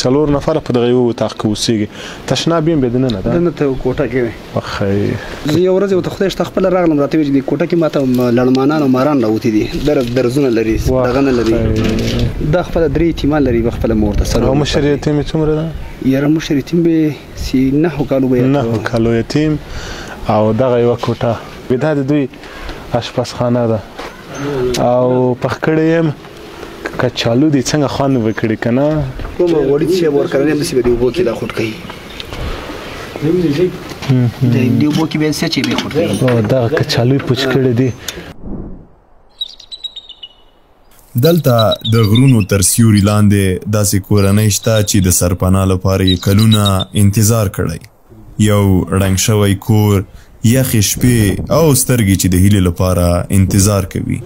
څلور نفره په دغه یو اتاق کې اوسېږي. تشناب یې هم بیا دننه ده؟ دننه ته کوټه کې دی. وخی زه یو ورځ ورته خدای شته خپله راغلم، راته ویې چې دې کوټه کې ماته لړمانان او ماران راوتي دي، درزونه لري، دغه نه لري. دا خپله درې یتیمان لري، به خپله مور ته څلور. او مشر یتیم یې څومره ده؟ یاره مشر یتیم به سي 9 کالو به 9 کالو یتیم. او دغه یوه کوټه دا د دوی اشپزخانه ده. او پخ کړی یم کچالو دي، څنګه خوند وکړي که نه؟ کومه غوړي چې ورکړی هم داسې به د اوبو کې دا خوټ کوي، د اوبو کې به څه چې به خوټ کوي. دغه کچالو یې پوچ کړی دي. دلته د غرونو تر سیوري لاندې داسې کورنۍ شته چې د سرپناه لپاره یې کلونه انتظار کړی. یو ړنګ شوی کور، یخې شپې او سترګې چې د هیلې لپاره انتظار کوي،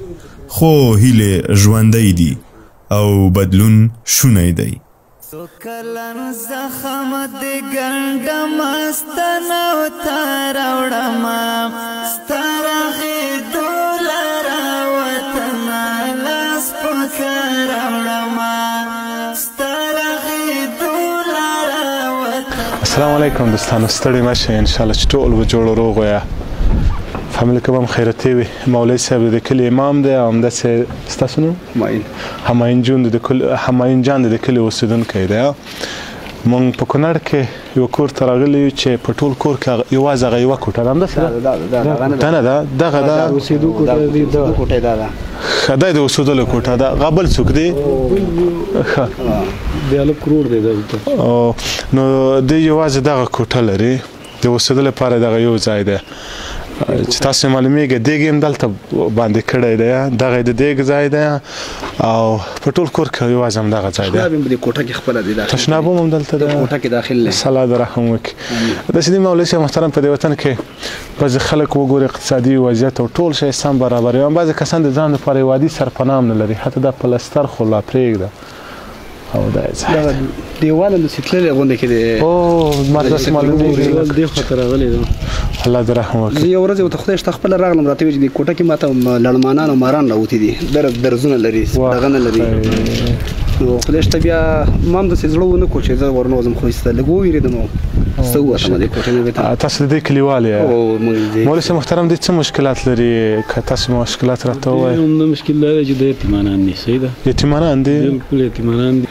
خو هیلې ژوندۍ دي او بدلون شونی دی. څو کلن زخم دې ګنډمه ستنو ته راوړمه، ستا رغېدو لره وطنه لاس په کار راوړمه، ستا رغېدو لره وطنه. السلام علیکم دوستانو، ستړي مه شئ، انشاءالله چې ټول به جوړ روغ ویا، فامیل کې به هم خیرتي وي. مولوي صاحب د کلي امام دی او همداسې ستاسو نوم؟ همایون. همایون جون د کلي، همایون جان د کلي اوسېدونکی دی. مونږ په کونړ کې یو کور ته راغلي یو چې په ټول کور کې یوازې هغه یوه کوټه ده، همداسې ده؟ ده نه ده، دغه ده اوسېدو کوټه دی، دا کوټه ده، ده ښه، دا د اوسېدلو کوټه ده. هغه بل څوک دی؟ ښه، د هلک ورور دی دلته. نو دی یوازې دغه کوټه لري، د اوسېدلو لپاره دغه یو ځای دی چې تاسو معلومیږي. دیګ یې هم دلته باندې کړی دی، دغه د دیګ ځای دی او په ټول کور کې یوازې همدغه ځای دی. تشناب هم په دې کوټه کې خپله دی، تشناب هم همدلته دی، کوټه کې داخل دی. الله دې رحم وکړي. داسې دي مولوي صاحب محترم، په دې وطن کې بعضې خلک وګوري اقتصادي وضعیت او ټول شی سم برابر وي، بعضې کسان د ځان لپاره یو عادي سرپناه هم نه لري، حتی دا پلستر خو لا پرېږده. او دا یې ځای دی. دیوال هم داسې تللی غوندې کې دی. اوه، ما ته داسې معلومېږي. دیوال دې خوا ته راغلی دی. الله دې رحم وکړي. زه یو ورځ ورته خدای شته خپله راغلم، راته ویې چې دې کوټه کې ماته لړمانان او ماران راوتي دي، درزونه لري، دغه نه لري. نو خدای شته بیا ما هم داسې زړه ونه کړ چې زه ورنوځم، خو ایسته لږ ووېرېدم او څه ووتم دې کوټې نه بیرته. تاسو د دې کلیوال یې؟ هو، موږ د دې مولوي صاحب محترم، دې څه مشکلات لري؟ که تاسو مشکلات راته ووایئ. هم دا مشکل دا دی چې د یتیمانان دي. صحیح ده، یتیمانان دي، بالکل یتیمانان دي.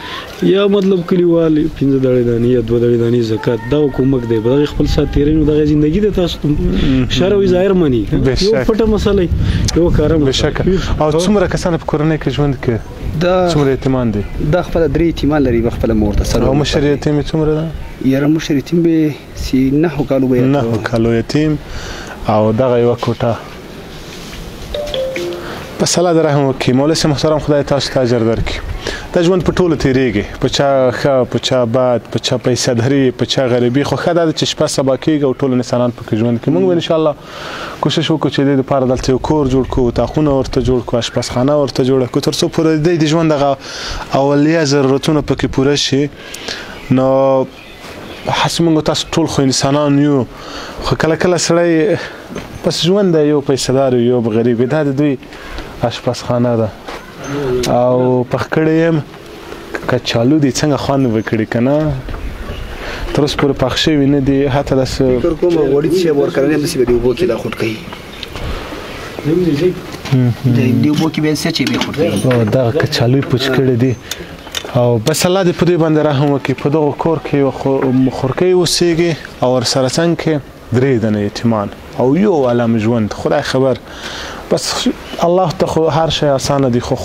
یا مطلب کلیوال 5 دړې دانې یا 2 دړې دانې زکات دا کومک دی، په دغه خپل سات تېرې نو دغه زندگی ده. تاسو شر او ظاهر مني، یو پټه مسله، یو کار بېشکه. او څومره کسان په کورنۍ کې ژوند کوي؟ څومره یتیمان دي؟ دا خپله درې یتیمان لري، به خپله مور ته څلور. او مشر یتیم یې څومره ده؟ یاره مشر یتیم به سي 9 کالو به 9 کالو یتیم. او دغه یوه کوټه. بس الله دې رحم وکړي. مولوي صاحب محترم، خدای تاسو ته اجر درکړي. دا ژوند په ټولو تېرېږي، په چا ښه، په چا بد، په چا پیسه لري، په چا غریبي، خو ښه دا ده چې شپه سبا کېږي او ټول انسانان پکې ژوند کوي. موږ به انشاءالله کوشش وکړو چې د دې لپاره دلته یو کور جوړ کړو، اتاقونه ورته جوړ کړو، اشپزخانه ورته جوړه کړو، تر څو پورې د دې د ژوند دغه اولیه ضرورتونه پکې پوره شي. نو هسې موږ تاسو ټول خو انسانان یو، خو کله کله سړی بس ژوند دی، یو پیسهدار یو غریب. دا د دوی اشپزخانه ده. او پخ کړی یم کچالو دي، څنګه خوند وکړي که نه؟ تر اوسه پورې پخ شوي نه دي، حتی داسې فکر کوم غوړي چې ورکړی هم داسې به د اوبو کې دا خوټ کوي، د اوبو کې به څه چې به خوټ کوي. دغه کچالو یې پوچ کړي دي. او بس الله دې په دوی باندې رحم وکړي. په دغه کور کې یوه خورکۍ اوسېږي او ورسره څنګ کې 3 دنه یتیمان او یو عالم ژوند. خدای خبر، بس الله ته خو هر شی اسانه دی، خو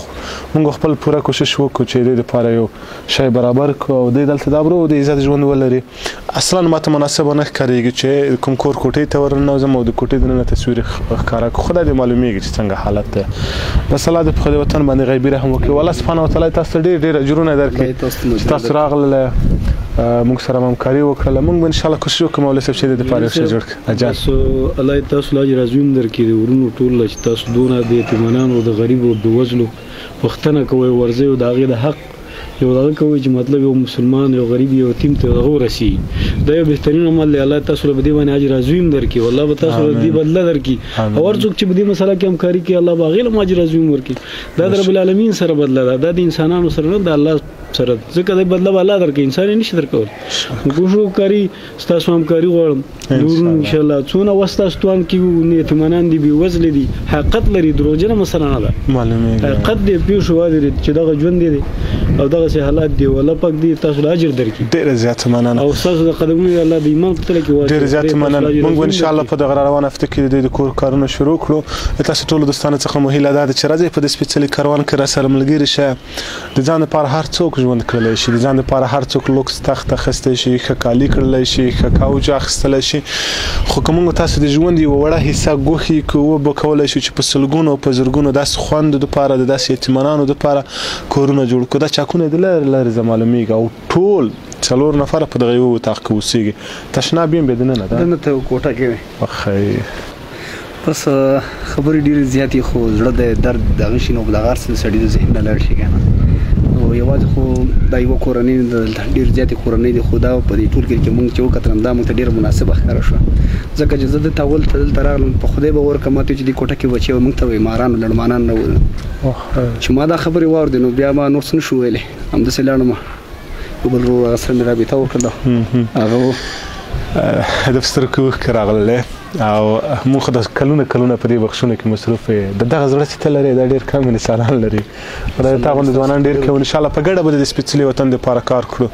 موږ خپل پوره کوشش وکړو چې د دې لپاره یو شی برابر کړو او دوی دلته د ابرو او د عزت ژوند ولري. اصلا ماته مناسبه نه ښکارېږي چې کوم کور کوټې ته ورننوځم او د کوټې دننه تصویر ښکاره کړو. خدای دې معلومېږي چې څنګه حالت دی. بس الله دې په خپل وطن باندې غیبي رحم وکړي. والله سبحانه وتعالی تاسو ته ډېر ډېر اجرونه درکړي چې تاسو راغلل، موږ سره همکاري وکړله. موږ به انشاءالله کوشش وکړو مولوي صاحب چې د دې لپاره یو شی جوړ کړو. تاسو الله تاسو له اجر عظیم درکړي. د ورونو ټول چې تاسو دونه د یتیمانانو، د غریبو، د بېوزلو پوښتنه کوئ، ورځئ او د هغې د حق یو دغه کوئ چې مطلب یو مسلمان، یو غریب، یو یتیم ته دغه ورسي، دا یو بهترین عمل دی. الله تاسو له په دې باندې اجر عظیم درکړي، والله به تاسو له دې بدله درکړي. او هر څوک چې په دې مسله کې همکاري کوي، الله به هغې له اجر عظیم ورکړي. دا د رب العالمین سره بدله ده، دا د انسانانو سره نه، د الله سره، ځکه د بدله به الله درکوي، انسان یې نشي درکولی. نو کوښښ وکړي، ستاسو همکاري غواړم نور ان شاء الله. څونه وس تاسو توان کې یتیمانان دي، بېوزلي دي، حقیقت لري، دروغجنه مسله نه ده، معلومېږي حقیقت دی، پېښ وادي چې دغه ژوند دی او دغسې حالات دي. الله پاک دې تاسو له اجر درکړي. ډېره زیاته مننه. او ستاسو د قدمونو الله د ایمان په تله کې واچوي. ډېره زیاته مننه. موږ به ان شاء الله په دغه روانه هفته کې د دوی د کور کارونه شروع کړو. د تاسو ټولو دوستانو څخه مو هیله دا ده چې راځئ په دې سپېڅلي کاروان کې را سره ملګري شئ. د ځان لپاره هر څوک ژوند کړلی شي، د ځان لپاره هر څوک لوکس تخت اخیستی شي، ښه کالي کړلی شي، ښه کوچ اخیستلی شي، خو که موږ تاسو د ژوند یوه وړه حصه ګوښې کړو، وبه کولی شو چې په سلګونو او په زرګونو داسې خوندو دپاره، د داسې یتیمانانو دپاره کورونه جوړ کړو. دا چاکونه د لرې لرې ځه معلومیږي او ټول 4 نفره په دغه یوه اتاق کې اوسېږي. تشناب یې هم بیا دننه ده؟ دننه ته کوټه کې دی. وخی بس خبرې ډېرې زیاتې، خو زړه د درد دغه شي، نو دغه هر څه د سړي د ذهن نه لاړ شي که نه. نو یوازې خو دا یوه کورنۍ نه ده، دلته ډېر زیاتې کورنۍ دي، خو دا په دې ټول کې مونږ چې وکتل دا مونږ ته ډېره مناسبه ښکاره شوه، ځکه چې زه دلته اول ته دلته راغلم، په خدای به ورکړه ماته چې دې کوټه کې بچی وه، مونږ ته به یې ماران او لړمانان نه وو. چې ما دا خبرې واورېدې نو بیا ما نور څه نه شو ویلی، همداسې لاړم، یو بل ورور هغه سره مې رابطه وکړله، هغه د سترګو اوښکې راغللې. او موږ خو د کلونه کلونه په دې بخښونو کې مصروف یې. د دغه زړه چې ته لرې دا ډېر کم انسانان لري. خدای تا غوندې ځوانان ډېر کم. ان شاء الله په ګډه به د سپېڅلي وطن دپاره کار کړو.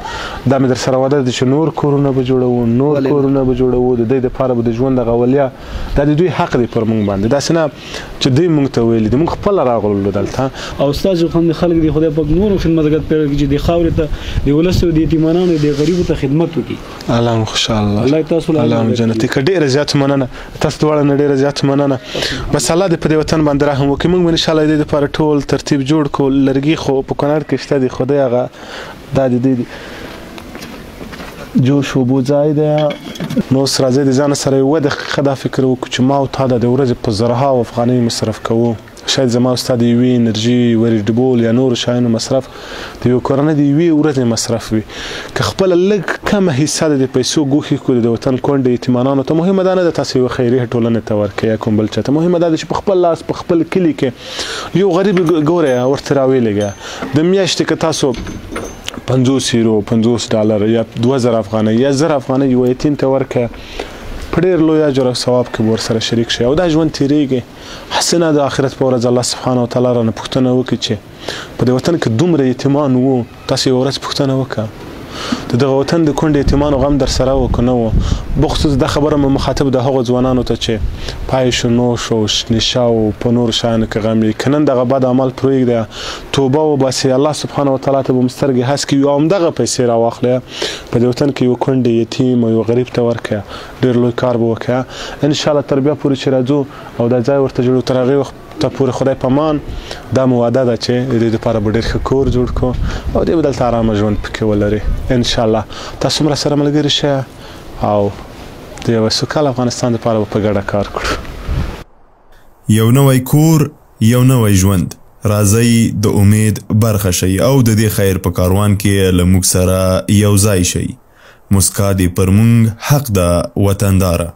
دا مې در سره وعده ده چې نور کورونه به جوړوو، نور کورونه به جوړوو، د دوی دپاره به د ژوند دغه ولیا، دا د دوی حق دی پر موږ باندې، داسې نه چې دوی موږ ته ویلي دي، موږ خپله راغلو دلته. او ستاسو هم د خلک دي، خدای پاک نورو خدمتګار پیدا کړي چې د خاورې ته، د ولس او د یتیمانانو، د غریبو ته خدمت وکړي. الله مو خوشحاله، الله تاسو له الله مو جنتي کړه. ډېره زیاته مننه تاسو دواړه نه، ډېره زیاته مننه. بس الله دې په دې وطن باندې رحم وکړي. موږ به ان شاء الله د دې لپاره ټول ترتیب جوړ کړو. لرګي خو په کونړ کې شته دي، خدای هغه دا د دې جوش اوبو ځای دی. نو اوس راځئ د ځان سره یوه دقیقه دا فکر وکړو چې ما او تا د ورځې په زرهاو افغانۍ مصرف کوو. شاید زما او ستا د یوې انرژي، یوه ریډبول یا نورو شیانو مصرف د یوې کورنۍ د یوې ورځې مصرف وي. که خپله لږ کمه حصه د پیسو ګوښې کړو د وطن کونډې یتیمانانو ته، مهمه دا نه ده تاسو یوه خیریه ټولنې ته ورکړئ یا کوم بل چا ته، مهمه دا ده چې په خپل لاس په خپل کلي کې یو غریب ګوره ورته راویلېږه. د میاشتې که تاسو 50 یورو، 50 ډالر یا 2000 افغانۍ یا 1000 افغانۍ یوه یتیم ته ورکړه، په ډېر لوی اجر او ثواب کې به ورسره شریک شئ. او دا ژوند تېرېږي. هسې نه د آخرت په ورځ الله سبحانه وتعالی رانه پوښتنه وکړي چې په دې وطن کې دومره یتیمان وو، تاسو یوه ورځ پوښتنه وکړه د دغه وطن د کونډې یتیمانو غم در سره و که نه و؟ بخصوص دا خبره مې مخاطب د هغو ځوانانو ته چې پای شو، نوش او نشه او په نورو شیانو کې غم یې، که نن دغه بد عمل پرېږده، توبه وباسي، الله سبحانه وتعالی ته به مو سترګې هسکې وي او همدغه پیسې راواخلئ، په دې وطن کې یو کونډې یتیم او یو غریب ته ورکړه، ډېر لوی کار به وکړه. ان شاء الله تر بیا پورې چې راځو او دا ځای ورته جوړو، تر هغې وخت ته پورې خدای پامان. دا مو وعده ده چې د دې لپاره به ډېر ښه کور جوړ کړو او دې به دلته ارامه ژوند پکې ولري ان شاء الله. تاسو هم راسره ملګري شئ او د یوه سوکاله افغانستان لپاره به په ګډه کار کړو. یو نوی کور، یو نوی ژوند. راځئ د امید برخه شئ او د دې خیر په کاروان کې له موږ سره یو ځای شئ. مسکا دې پر موږ حق ده وطنداره.